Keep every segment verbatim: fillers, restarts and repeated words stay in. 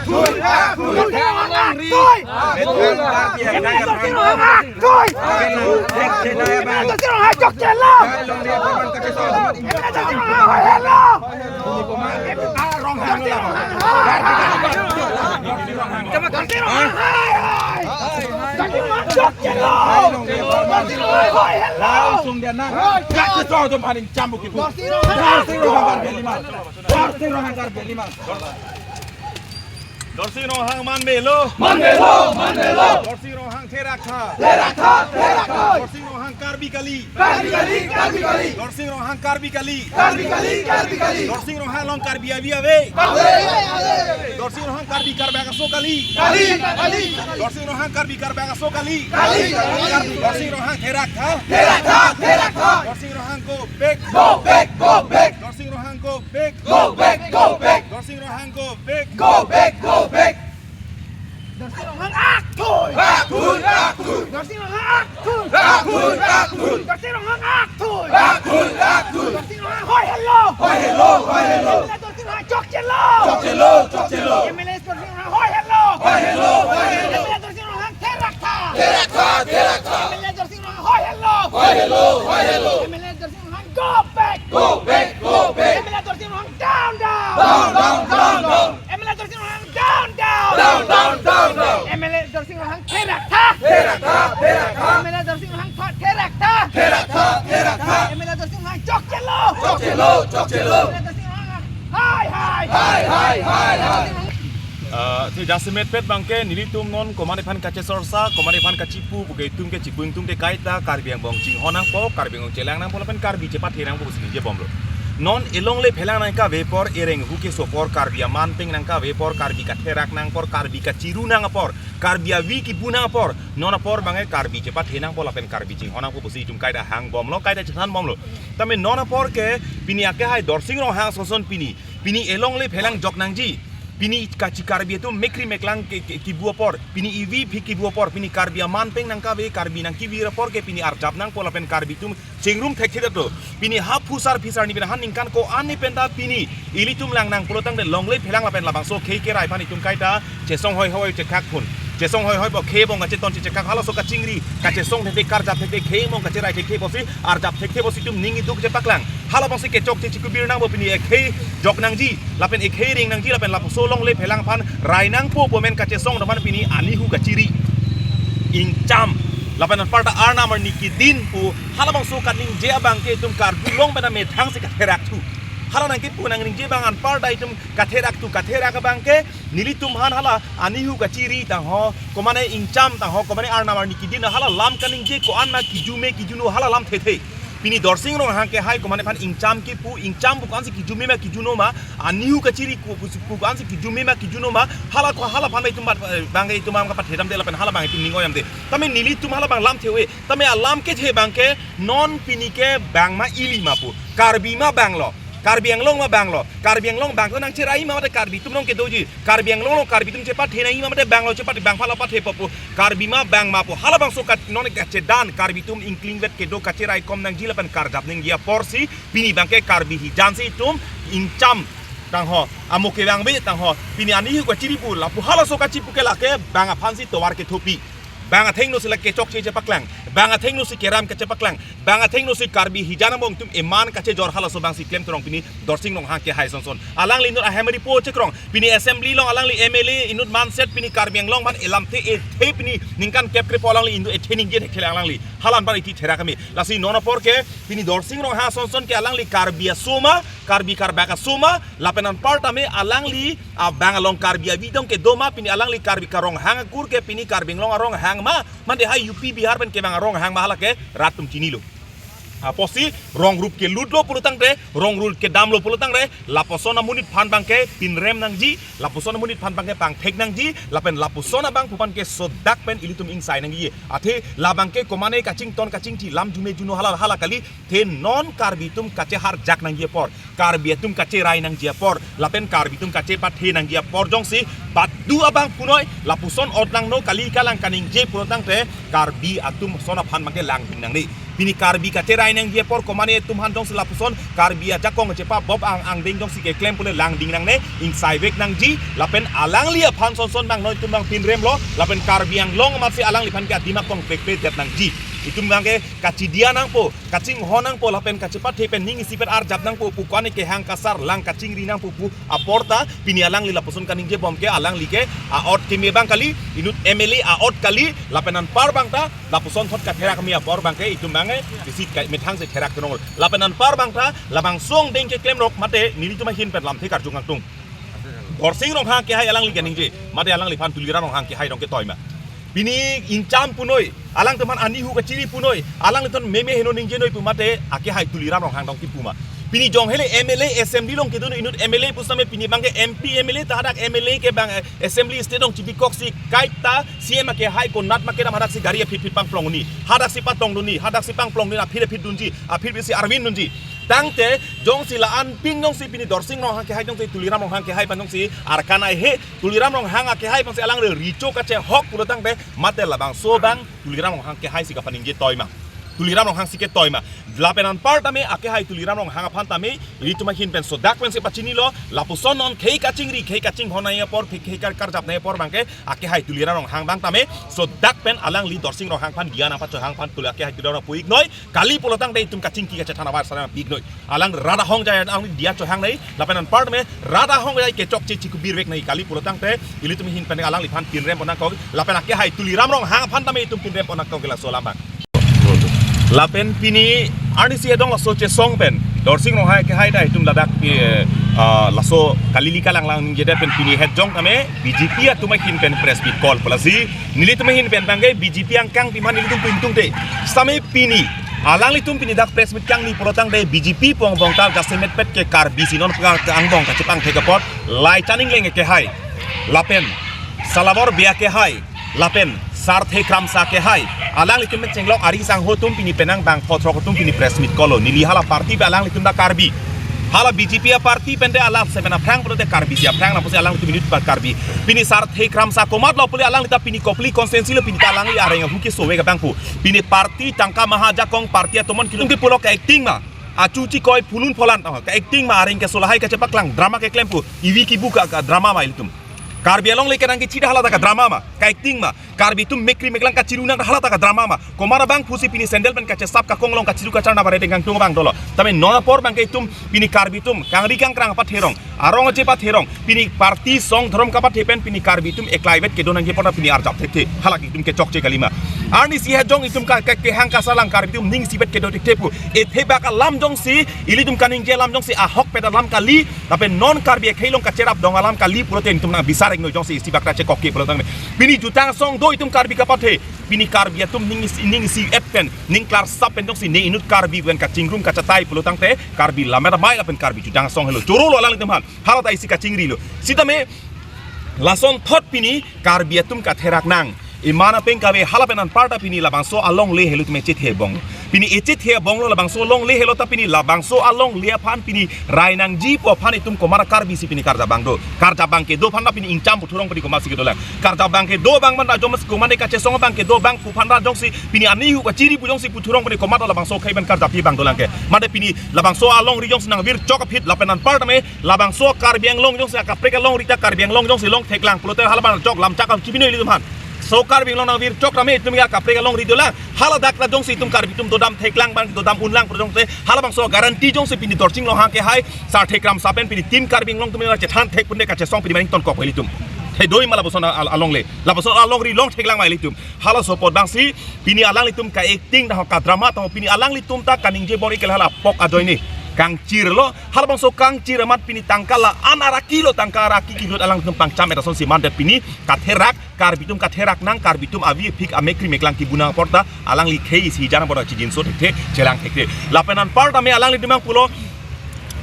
Thui! Thui! Thui! Thui! Thui! Thui! Thui! Thui! Thui! Thui! Dorsing Ronghang manmelo. Manmelo, manmelo. Dorsing Ronghang therak tha. Therak tha, therak tha. Dorsing Ronghang Karbi kali. Karbi kali, Karbi kali. Dorsing Ronghang Karbi kali. Karbi kali, Karbi kali. Dorsing Ronghang along Karbi avi ave. Ave, ave. Dorsing Ronghang Karbi Karbak aso kali. Kali, kali. Dorsing Ronghang Karbi Karbak aso kali. Kali, kali. Dorsing Ronghang therak tha. Therak tha, therak tha. Dorsing Ronghang go back. Go back, go back. Dorsing Ronghang go back. Go back, go back. Dorsing Ronghang go back. Go back, go back. Dorsing Ronghang akthui. Akthui, akthui. Dorsing Ronghang akthui. Akthui, akthui. Dorsing Ronghang akthui. Akthui, akthui. Dorsing Ronghang hoi hello. Hoi hello, hoi hello. M L A Dorsing Ronghang chokchelo. Chokchelo, chokchelo. M L A Dorsing Ronghang hoi hello. Hoi hello, hoi hello. M L A Dorsing Ronghang therak tha. Therak tha, therak tha. M L A Dorsing Ronghang hoi hello. Hoi hello, hoi hello. M L A Dorsing Ronghang go back. Go back, go back. M L A Dorsing Ronghang down, down. Down, down, down, down. M L A Dorsing Ronghang down, down. Down, down, down, down. M L A Dorsing Ronghang therak tha. Therak tha, therak tha. M L A Dorsing Ronghang tha, therak tha. Therak tha, therak tha. M L A Dorsing Ronghang chokchelo. Chokchelo, chokchelo. M L A Dorsing Ronghang hoi, hoi. Hoi, hoi, hoi, hoi. Ah, te jasemet pet abangke nelitum non komatne aphan kachechorcha, komatne aphan kachipu, puke itum ke chipu ingtung ke kaita Karbi angbong chinghon nangpo, Karbi angbong chelang nangpo, lapen Karbi chepathe nangpo pusi ningje bomlo. Non elongle phelang nangkave apor, ereng hu keso apor, Karbi aman peng nangkave apor, Karbi katherak nang apor, Karbi kachiru nang apor, Karbi avi kipu nang apor, non apor abangke Karbi chepathe nangpo lapen Karbi chinghon nangpo pusi itum kaita hang bomlo, kaita chethan bomlo. Tame non apor ke pini akehai Dorsing Ronghang ason ason pini, pini elongle phelang jok nangji. Pini kachi Karbi atum mekri meklang ke, ke, kipu apor, pini ivi phik kipu apor, pini Karbi aman peng nangkave, Karbi nangkivir apor ke pini arjap nangpo lapen Karbi atum chingrum thekthe to. Pini ha phusar phisar ni pini ha ningkan ko-an ni penta pini ilitum lang nang pulo tangte longle phelang lapen labangso khei kerai aphan itum kaita chesong hoi hoi chekak phun. Chesong hoi hoi bo khei bong kacheton chechekak halaso kachingri, kachesong thekthe, karjap thekthe, khei bong kacherai thekthe pusi, arjap thekthe pusi itum ning iduk chepaklang. Halabangsi kechokche chikubir nangpo, pini ekhei jok nangji, lapen ekhei reng nangji, lapen lapuson longle phelang aphan rai nangpo pu amen kachesong aphan pini anihu kachiri. Ingcham. Lapen anparta arnam arni kedin pu halabangso kaningje abangke itum karjulong pen amethang si katherak thu. Hala nangkipu nangningje abang anparta itum katherak thu, katherak abangke nelitum aphan hala anihu kachiri tangho, komatne ingcham tangho, komatne arnam arni kedin hala lam kaningje ko-an ma kijume kijuno hala lam thethe. Pini Dorsing Ronghang kehai komatne aphan ingcham kipu, ingcham pu ko-ansi kijume ma kijuno ma, anihu kachiri ku, ku, ku ko-ansi kijume ma kijuno ma, hala ko hala aphan itum bat, eh, abangke itum abang kapathe damde lapen hala abang itum ning-oi damde. Tame nelitum hala abang lam the-ove, tame alam kethe abangke non pini ke bang ma ili ma pu, Karbi ma banglo, Karbi Anglong ma banglo, Karbi Anglong bang ko nangcherai ma mate Karbi atum along kedoji, Karbi Anglong along Karbi atum chepathe nangji ma mate banglo chepathe, bang phala pathe po pu, Karbi ma bang ma pu, halabangso kat non kachedan Karbi atum ingklingvet kedo kacherai kom nangji lapen karjap nangji aporsi pini abangke Karbi hijan si itum ingcham tangho, amo kevang ve tangho, pini anihu kachiri pu lapu halaso kachipu ke lake bang aphansi tovar kethopi. Bang athengno si lake chokche chepaklang, bang athengno si keram kachepaklang, bang athengno si Karbi hijan angbong atum eman kachejor halaso abangsi klem terong pini Dorsing Ronghang kehai ason ason. Alangli inut ahem ripo chekrong. Pini assembly along alangli M L A inut manset pini Karbi Anglong aphan elamthe ethe pini ningkan kep krepo alangli inut ethe ningje thekthe alangli. Hala anpar iti therak kami. Lasi non apor ke pini Dorsing Ronghang ason ason ke alangli Karbi aso ma, Karbi karbak aso ma, lapen anparta me alangli abang along Karbi avi dong kedo ma, pini alangli Karbi ka Ronghang akur ke pini Karbi Anglong aronghang ma, mande ha U P Bihar pen kevang aronghang ma hala ke rat atum chinilo. Apotsi rong rup kelutlo pulo tangte, rong rup kedamlo pulo tangte, lapuson amonit aphan abangke pinrem nangji, lapuson amonit aphan abangke pangthek nangji, lapen lapuson abang pu aphan ke sodak pen ilitum ingsai nangji. Athe labangke komatne kachington kachingthi lam jume juno hala hala kali, the non Karbi atum kacheharjak nangji apor, Karbi atum kacherai nangji apor, lapen Karbi atum kachepathe nangji apor jongsi badu abang punoi, lapuson otlangno kali kalang kaningje pulo tangte Karbi atum ason aphan abangke langding nangne. Pini Karbi kacherai nangji apor komane atum aphan jongsi lapuson Karbi ajakong chepa bop ang angdeng jongsi keklem pule langding nangne, ingsaivek nangji, lapen alangli aphan sonson bang noi atum bang pinrem lo, lapen Karbi Anglong amatsi alangliphan ke adim akong pekpe det nangji. Itum bang ke kachidia nangpo, kachinghon nangpo, lapen kachepathe pen ning isipet arjap nangpo pu kone kehang kasar lang kachingri nangpo pu apor ta pini alangli lapuson kaningje bom ke alangli ke a-ot keme bang kali, inut M L A a-ot kali, lapen anpar bang ta lapuson thot katherak keme apor bang ke itum bang ke isi kai methang si therak kenong. Lapen anpar bang ta labangso angdeng keklem rok mate nelitum ahin pen lamthe karjung angtung. Dorsing Ronghang kehai alangli kaningje, mate alangliphan Tuliram Ronghang kehai dong ketoi ma. Pini ingcham punoi, alangtum aphan anihu kachiri punoi, alanglitum meme heno ningje noi pu mate akehai Tuliram Ronghang dong kipu ma. Pini jong hele M L A assembly along kedun inut M L A pusitame pini bang ke M P M L A ta hadak M L A ke bang, eh, assembly state along chibikoksi kaita C M akehai konat ma kedam hadak si gari aphit phit pangplong ni, hadak si patong dun ni, hadak si pangplong ni, aphit aphit dunji, aphit bisi arvin dunji. Tangte jongsi la-an ping jongsi pini Dorsing Ronghang kehai jongsi Tuliram Ronghang kehai aphan jongsi arkan ai he, Tuliram Ronghang akehai aphan si alangli richo kachehok pulo tangte mate labangso bang Tuliram Ronghang kehai si kapaningje toi ma. Tuliram Ronghang si ketoi ma. Lapen anpar tame akehai Tuliram Ronghang aphan tame ilitum ahin pen sodak pen si pachini lo, lapuson non khei kachingri, khei kachinghon nai apor, khei khei kar karjap nai apor bang ke akehai Tuliram Ronghang bang tame sodak pen alangli Dorsing Ronghang aphan, Gyan aphan, Chohang aphan, Tuli akehai Tuliram Ronghang pu ik noi, kali pulo tangte itum kachingki kachethan abar sarang pik noi. Alang rat ahongjai alangli diya chohang nai, lapen anpar tame rat ahongjai kechokche chikubirvek nai kali pulo tangte ilitum ahin pen alangliphan pinrem pon nangkok, lapen akehai Tuliram Ronghang aphan tame itum pinrem pon nangkok ke laso alam bang. Lapen pini arnisi adong laso chesong pen Dorsing Ronghang kehai ta itum ladak pi, eh, ah, laso kalili kalanglang ningjedet pen pini het jong tame B J P atum ahin pen press meet call pu lasi nelitum ahin pen bang ke B J P angkang piman nelitum pintung te. Sitame pini alanglitum pini dak press meet kangni pulo tangte B J P pu angbong ta jasemet pet ke Karbi si non peka ke angbong kachepangthek apot Laichan Engleng kehai, lapen Salabor Bey kehai, lapen Sarthe Kramsa kehai, alanglitum pen chenglok ari sangho atum pini penang bang photrok atum pini press meet call lo, neli hala party pen alanglitum ta Karbi. Hala B J P aparty pen te alam seven aphrang pulote Karbi si aphrang nangpo si alanglitum inut pa Karbi. Pini Sarthe Kramsa komat lo pule alangli ta pini Kopili constituency lo, pini ta alangli areng ahu kesove ke bang pu. Pini party tangka maha ajakong party atomon kilung ke pulo ka-acting ma. Achu chikoi phunun pholan tang ka-acting ma, areng keso lahai kachepaklang drama keklem pu. Ivi kibu ka, ka drama ma ilitum. Karbi Anglong le kenang kechida hala ta ka drama ma, ka-acting ma. Karbi atum mekri meklang kachiru nang hala ta ka drama ma. Komat abang pusi pini sandal pen kachesap kakong along kachiru kachar na bare dengkang tung abang dolo. Tame non apor bang ke itum pini Karbi atum kangri kangkrang apathe rong, arong aje apathe rong, pini party song dhorom kapathe pen pini Karbi atum eklaivet kedo nangji apot pini arjap thekthe. Halake itum kechokche kali ma. Arnisi hajong itum ka, ka, kehang kasar lang Karbi atum ning isivet kedo thekthe pu. Ethe bak alam jongsi, ilitum kaningje alam jongsi ahokpet alam kali, lapen non Karbi akhei along kacherap dong alam kali pulote itum nang bisar iknoi jongsi isi bak ta chekok ke pulo tangte. Pini jutang asong do itum Karbi kapathe. Pini Karbi atum ning isi, ning isivet pen, ning klarsap pen jongsi ne inut Karbi pen kachingrum kachatai pulo tangte Karbi lammet amei lapen Karbi jutang asong helo. Choro lo alanglitum aphan. Hala ta isi kachingri lo. Sitame lason thot pini Karbi atum katherak nang. Iman apeng kave hala pen anpar ta pini labangso alongle helo tame chethe bong. Pini echethe bong lo labangso alongle helo ta pini labangso alongle aphan pini rai nangji pu aphan itum komat Karbi si pini karjap bang do. Karjap bang kedo aphan ta pini ingcham puthurong pini komat si kedo lang. Karjap bang kedo bang man ta jom si komat kachesong bang kedo bang pu aphan ta jongsi pini anihu kachiri pu jongsi puthurong pini komat labangso khei pen karjap pi bang do lang ke. Mate pini labangso alongri jongsi nangvirchok aphi lapen anpar tame labangso Karbi Anglong jongsi akaprek alongri ta Karbi Anglong jongsi long theklang pulote hala bang chok lamchak kam chibinoi ilitum aphan. So Karbi Anglong nangvirchok tame itum ya kaprek alongri dolang. Hala dak ta jongsi itum Karbi atum dodam theklang bang dodam unlang pulo jongsi hala bangso guarantee jongsi pini Dorsing Ronghang kehai Sarthe Kramsa pen pini team Karbi Anglong atum chethan thek pune kachesong pini maning tonkok ilitum. Thedoi ma lapuson al-, alongle. Lapuson alongri long theklang ma ilitum. Halaso apot bangsi pini alanglitum ka-acting ta ka drama ta pini alanglitum ta kaningje bor ikel hala pok ajoine kangchir lo. Halabangso kangchir amat pini tangka la-an araki lo, tangka araki kilut alangtum pangcham-et asonsi mandet pini katherak, Karbi atum katherak nang, Karbi atum avi aphik amekri meklang kibu nang apor ta alangli khei isi jana bor chijinso thekthe, chelang thekthe. Lapen anpar tame alanglitum nangpulo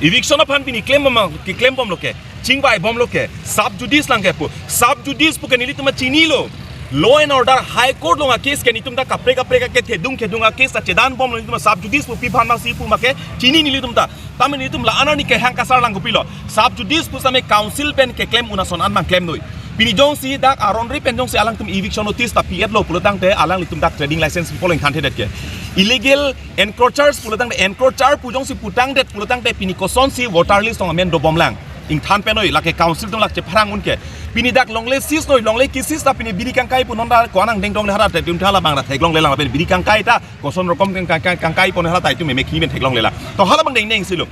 eviction aphan pini klem bom, keklem bom lo ke, chingvai bom lo ke, sub judice lang ke pu. Sub judice pu ke nelitum chinilo. Law and order High Court along a-case ke nelitum ta kaprek kaprek ke thedung thedung a-case ta chedan bom lo nelitum sub judice pu pi aphan ma si pu ma ke chini nelitum ta. Tame nelitum la-an arni kehang kasar lang kopilo. Sub judice pu sitame council pen keklem un ason an bang klemnoi. Pini jongsi dak aron ri pen jongsi alangtum eviction notice ta pi-etlo pulotangte alanglitum dak trading license pi pulo ingthanthedet ke. Illegal encroachers pulotangte encroacher pu jongsi putangdet pulotangte pini kosonsi voter list along amen dobomlang. Ingthan penoi lake council atum lake chepharang un ke. Pini dak longle seize noi, longle ke-seize ta pini biri kangkai pu non ta ko-an angdeng dongle harat atum thala bang ta theklongle lang pen biri kangkai ta koson rokom kang-, kang-, kang-, kangkai pon hala ta itum meme khi men theklongle la. To hala bang dengdeng silo.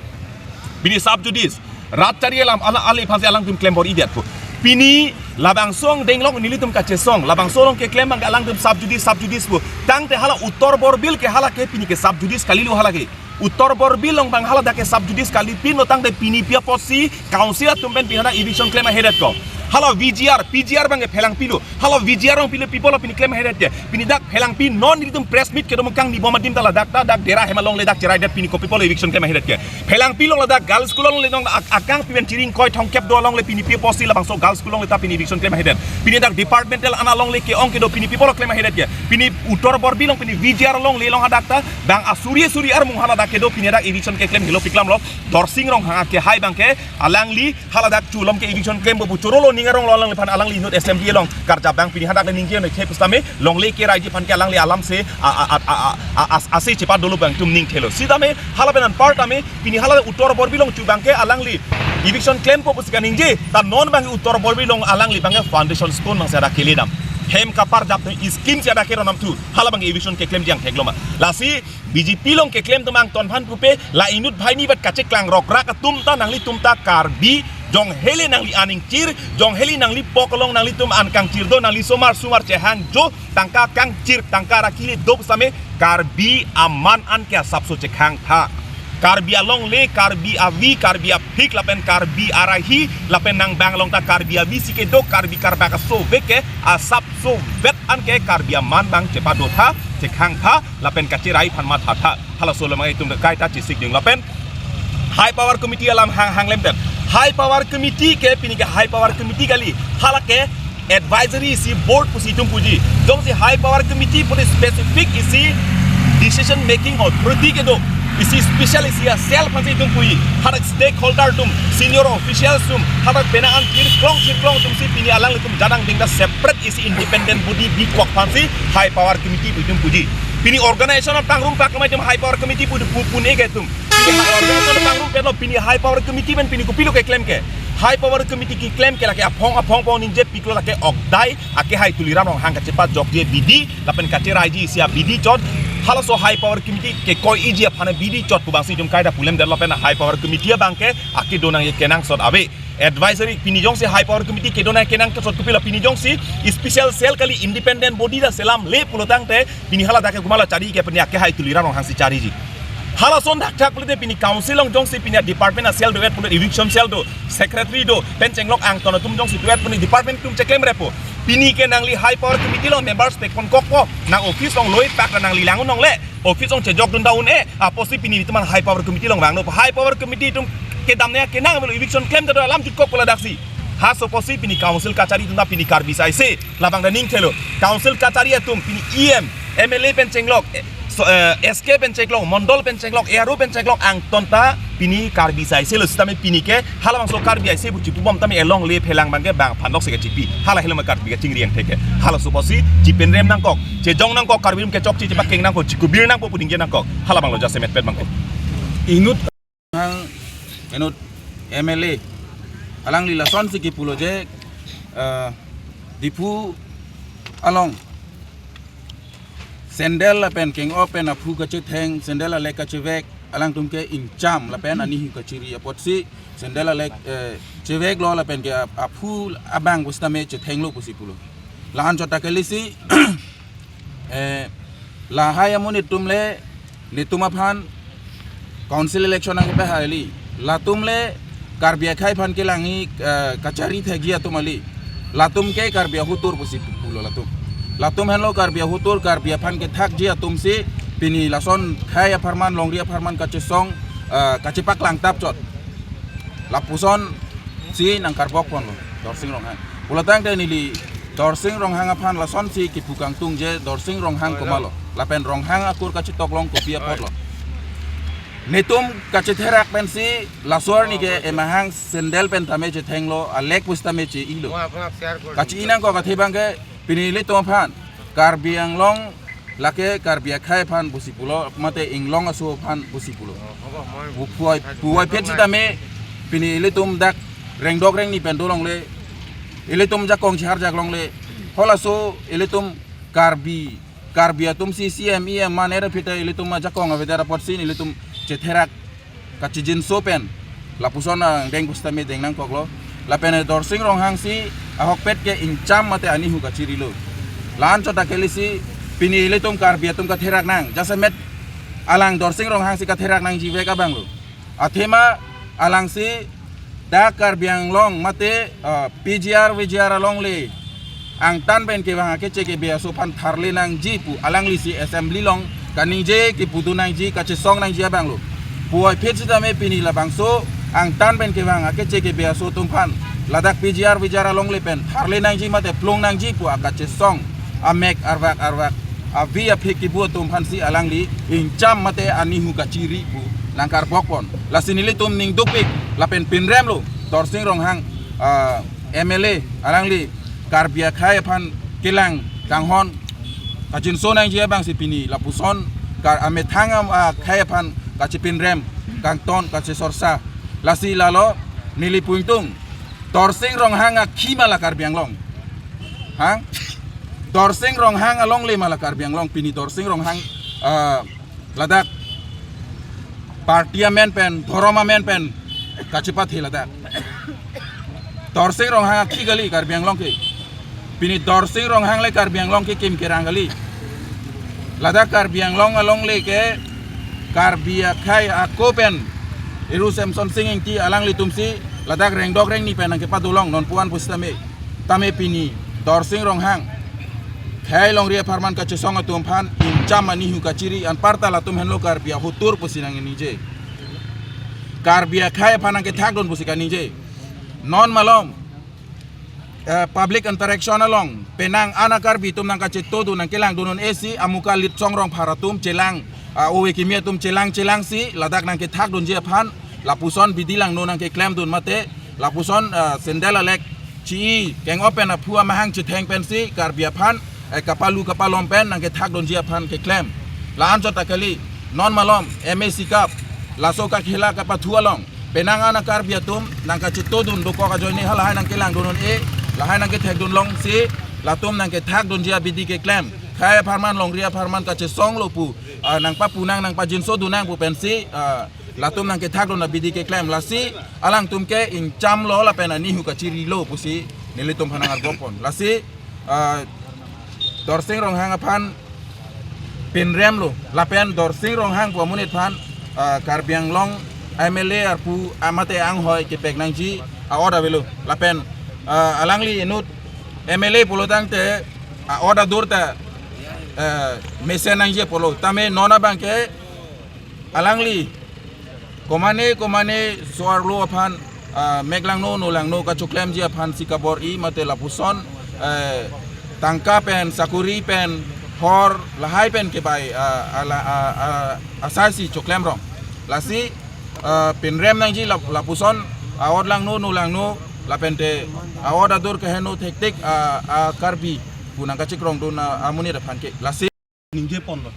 Pini sub judice rat chari alam ala ali phansi alangtum klem bor-idet pu. Pini labangso angdeng along nelitum kachesong, labangso along keklem bang alangtum sub judice, sub judice pu. Tangte hala Uttar Borbil ke hala ke pini ke sub judice kalilo hala ke. Uttar Borbil along bang hala dak ke sub judice kali pin lo tangte pini pi apotsi council atum pen pini hala eviction klem ahedet ko. Hala V G R, P G R bang ke phelangpilo. Hala V G R along pilo people pini klem ahedet ke. Pini dak phelangpi non nelitum press meet kedo mukang ni bom adim ta ladak ta dak dera hem alongle dak cheraidet pini ko people eviction klem ahedet ke. Phelangpi along ladak girls school alongle nong ak-, akangpi pen chiring koi thongkep do alongle pini pi apotsi labangso girls school alongle ta pini eviction klem ahedet. Pini dak departmental an alongle ke-ong kedo pini people klem ahedet ke. Pini Uttar Borbil along pini V G R alongle along hadak ta bang asuri asuri armung hala dak kedo pini dak eviction keklem helo piklam lo. Dorsing Ronghang akehai bang ke alangli hala dak chulom ke eviction klempo pu chorolo ning arong lo alangliphan alangli inut assembly along karjap bang pini hadak le ningje noi khe pusitame longle keraiji aphan ke alangli alam se a, a, a, a, a, a, as-, ase chepadolo bang atum ning thelo. Sitame hala pen anpar tame pini hala Uttar Borbil along chu bang ke alangli eviction klempo pusi kaningje ta non bang Uttar Borbil along alangli bang ke foundation stone bang se ada keledam. Hem kaparjap ne scheme se ada keronam thu hala bang eviction keklem jang thekloma. Lasi B J P along keklem atum angton aphan pupe la inut banghini vet kacheklang rokrak atum ta nanglitum ta Karbi jong hele nangli aning chir, jong hele nangli pok along nanglitum an kangchir do, nangli somar sumar chehang jo, tangka kangchir, tangka rakile do same Karbi aman an ke asapso chekhang tha. Karbi alongle, Karbi avi, Karbi aphik, lapen Karbi arahi, lapen nang bang along ta Karbi avi si kedo, Karbi karbak asovek ke asapso vet an ke Karbi aman bang chepado tha, chekhang tha, lapen kacherai aphan matha tha. Halaso lo mang itum kaita chesik ding lapen High Power Committee alam hang hang lemten. High Power Committee ke pini ke High Power Committee kali. Hala ke advisory isi board pusi itum puji. Jongsi High Power Committee puni specific isi decision making authority kedo. Isi special isi a cell aphansi itum puji. Hadak stakeholder atum, senior officials atum, hadak pena an chirklong chirklong atum si pini alanglitum jadang ding ta separate isi independent body bikok aphansi High Power Committee pu itum puji. Pini organization apangrum pakmai itum High Power Committee pu pu pune ke itum. Pini organization apangrum pelo pini High Power Committee pen pini kopilo keklem ke. High Power Committee keklem ke lake aphong aphong pon ningje piklo lake okdai akehai Tuliram Ronghang kachepajokji abidi lapen kacheraiji isi abidi chot. Halaso High Power Committee kekoiji aphan abidi chot pu bangsi itum kaita pulemdet lapen High Power Committee abang ke akedo nangji kenangsot ave. Advisory pini jongsi High Power Committee kedo nangji kenangsot kopilo pini jongsi special cell kali independent body ta selamle pulotangte pini hala dak ke kumala chari ke pini akehai Tuliram Ronghang si chariji. Halason thakthak pulote pini council along jongsi pini department a cell do-et pulo eviction cell do, secretary do, pen chenglok angton atum jongsi do-et puni department atum cheklem repo. Pini ke nangli High Power Committee along members pekpon kokpo, nang office along loi pak nangli lang un-ongle, office along chejok dun ta un-e, apotsi pini itum an High Power Committee along vangno. High Power Committee atum kedam ne kenang melo eviction klemta do alam jutkok pu ladaksi. Halaso apotsi pini council kachari atum ta pini Karbi saise labang ta ning thelo. Council kachari atum pini E M, M L A pen chenglok, eh, so, eh, S K pen chenglok, Mondol pen chenglok, A R O pen chenglok angton ta pini Karbi saise lo sitame pini ke halabangso Karbi aise pu chipubom tame alongle phelang bang ke bang phanlok se kechipi. Hala helo ma Karbi kachingri angthek ke. Halaso apotsi chipenrem nangkok, chejong nangkok, Karbi atum kechokche chepakeng nangkok, chikubir nangkok, pudingje nangkok. Halabang lo jasemet pet bangkok. Inut hang, inut M L A alangli lasonsi kipulo je, eh, Diphu along sandal lapen keng-o pen aphu kachetheng, sandal alek kachevek, alangtum ke ingcham lapen anihu kachiri apotsi sandal alek, eh, cheveklo lapen ke ap-, aphu abang pusitame chethenglo pusi pulo. La-an chot ta kalisi, eh, lahai amonit atum le netum aphan council election nangkepahai kali. Latum le Karbi akhei aphan kelang-i, eh, kachari thekji atum kali. Latum ke Karbi ahotur pusi pulo latum. Latum henlo Karbi ahotur, Karbi aphan kethakji atum si pini lason khei apharman, longri apharman kachesong, eh, kachepaklang tap chot. Lapuson si nangkarbok ponlo Dorsing Ronghang. Pulotangte neli Dorsing Ronghang aphan lasonsi kipu kangtung je Dorsing Ronghang komatlo. Lapen Ronghang akur kachetoklong kopi apotlo. Netum kachetherak pensi laso arni ke emahang sandal pen tame chethenglo, alek pusitame che-ilo. Kachi-i nangkok athe abangke pini ilitum aphan Karbi Anglong lake Karbi akhei aphan pusi pulo, mate inglong aso aphan pusi pulo. Pu-, puvoiphit sitame pini ilitum dak rengdok rengni pen dolongle, ilitum jakong chihar jaklongle. Halaso ilitum Karbi, Karbi atumsi C M, E M mane ra phita ilitum ajakong avedet apotsi ilitum chetherak kachijinso pen lapuson angdeng pusitame deng nangkoklo. Lapen Dorsing Ronghang si ahokpet ke ingcham mate anihu kachirilo. La-an chot ta kali si pini ilitum Karbi atum katherak nang. Jasemet alang Dorsing Ronghang si katherak nangjivek abanglo. Athema alangsi dak Karbi Anglong mate, ah, P G R, V G R alongle angtan pen kevang akeche kebe aso aphan tharle nangji pu alanglisi assembly along kaningje kepudun nangji, kachesong nangji abanglo. Puvoiphit sitame pini labangso angtan pen kevang akeche kebe aso atum aphan ladak P G R, V G R alongle pen tharle nangji mate plung nangji pu akachesong amek arvak arvak avi aphik kibu atum aphansi alangli ingcham mate anihu kachiri pu nangkarbokpon. Lasi nelitum ning dukpik lapen pinremlo Dorsing Ronghang, ah, M L A alangli Karbi akhei aphan kelang kanghon kachinso nangji abangsi pini lapuson kar amethang am, ah, akhei aphan kachipinrem kangton kachisorsa. Lasi lalo neli pu ingtung Dorsing Ronghang akhi ma la Karbi Anglong. Hang? Dorsing Ronghang alongle ma la Karbi Anglong, pini Dorsing Ronghang, ah, ladak party amen pen, dhorom amen pen kachipathe ladak. Dorsing Ronghang akhi kali Karbi Anglong ke. Pini Dorsing Ronghang le Karbi Anglong kekim kerang kali. Ladak Karbi Anglong alongle ke Karbi akhei ako pen Eru Semson Sing Ingti alanglitumsi ladak rengdok rengni pen nangkepadolong non pu-an pusitame. Tame pini Dorsing Ronghang khei longri apharman kachesong atum aphan ingcham anihu kachiri anparta latum henlo Karbi ahotur pusi nangningje. Karbi akhei aphan nangkethakdun pusi kaningje. Non malom, eh, public interaction along penang ana Karbi atum nangkachetodun nangkelangdun un-e si amuka Litsong Rongphar atum chelang, ah, ove kimi atum chelang chelangsi ladak nangkethakdunji aphan lapuson bidi langno nangkeklemdun mate lapuson, ah, sandal alek chi-i keng-o pen aphu amahang chetheng pensi Karbi aphan, eh, kapalu kapalom pen nangkethakdunji aphan keklem. La-an chot ta kali, non malom M A C cup laso kakhela kapathu along penang ana Karbi atum nangkachetodun dokok ajoine halahai nangkelangdun un-e, lahai nangkethekdun longsi latum nangkethakdunji abidi keklem. Khei apharman longri apharman kachesonglo pu, ah, nangpapunang nangpajinsodun nang pu pensi, ah, latum nangkethakdun abidi keklem. Lasi alangtum ke ingchamlo lapen anihu kachirilo pusi nelitum aphan nangkarbokpon. Lasi, ah, Dorsing Ronghang aphan pinremlo lapen Dorsing Ronghang pu amonit aphan, ah, Karbi Anglong M L A arpu amate anghoi kepek nangji a-ot avelo lapen, ah, alangli inut M L A pulo tangte a-ot adur ta, eh, mesen nangji pulo tame non abangke alangli komane komane so-arlo aphan, ah, meklangno nolangno kachoklemji aphansi kabor-i mate lapuson, eh, tangka pen sakuri pen hor lahai pen kebai, ah, ala, ah, ah, asai si choklemrong. Lasi, ah, pinrem nangji lap-, lapuson a-ot langno nolangno lapente a-ot adur keheno thektik, ah, ah, Karbi pu nangkachikrongdun, ah, amonit aphan ke. Lasi ningjeponlo.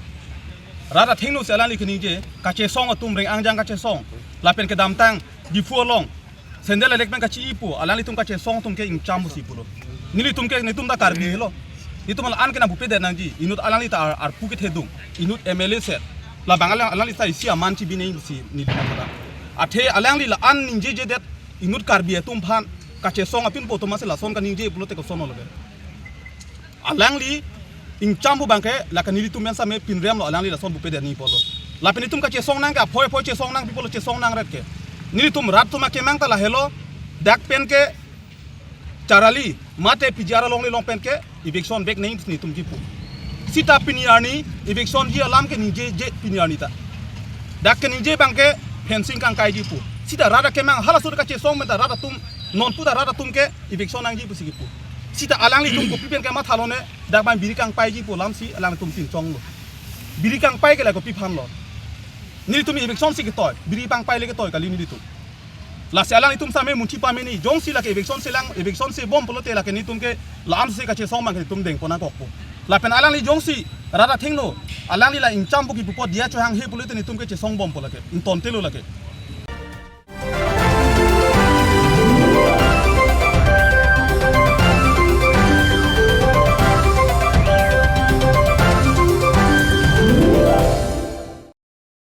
Rat athengno si alangli keningje, kachesong atum reng angjang kachesong. Lapen kedamtang Diphu along sandal alek pen kachi-i pu, alanglitum kachesong atum ke ingcham pusi pulo. Nelitum ke, netum ta Karbi helo. Netum la-an ke nangpupedet nangji, inut alangli ta ar-, arpu kethedung, inut M L A set. Labang alang, alangli ta isi aman chibinei pusi nelitum ta. Athe alangli la-an ningjejedet, inut Karbi atum aphan kachesong apin pu atum si lason kaningje pulote kosonlo be. Alangli ingcham pu abangke, lake nelitum pen same pinremlo alangli lason pupedet nangji pulo. Lapen itum kachesong nang ke aphoi aphoi chesong nang pi pulo chesong nangret ke. Nelitum rat atum akemang ta lahelo, dak pen ke Charali mate P G R alongle along pen ke eviction vek nangji netum kipu. Sita pini arni eviction ji alam ke ningjeje pini arni ta. Dak keningje abangke fencing kangkaiji pu. Sita rat akemang halaso kachesong pen ta rat atum, nonpu ta rat atum ke eviction nangji pusi kipu. Sita alanglitum kopi pen ke mathalone, dak abang biri kangpaiji pu alamsi alangtum pinchonglo. Biri kangpai ke la kopi aphanlo. Nelitum eviction si ketoi, biri pangpai le ketoi kali nelitum. Lasi alanglitum same munthi pameni, jongsi lake eviction selang, eviction sebom pulote lake nelitum ke la-an si kachesong abang nelitum dengpon nangkokpo. Lapen alangli jongsi rat athengno, alangli la ingcham pu kipu apot diya chohanghe pulote nelitum ke chesongbompo lake, ingtontelo lake.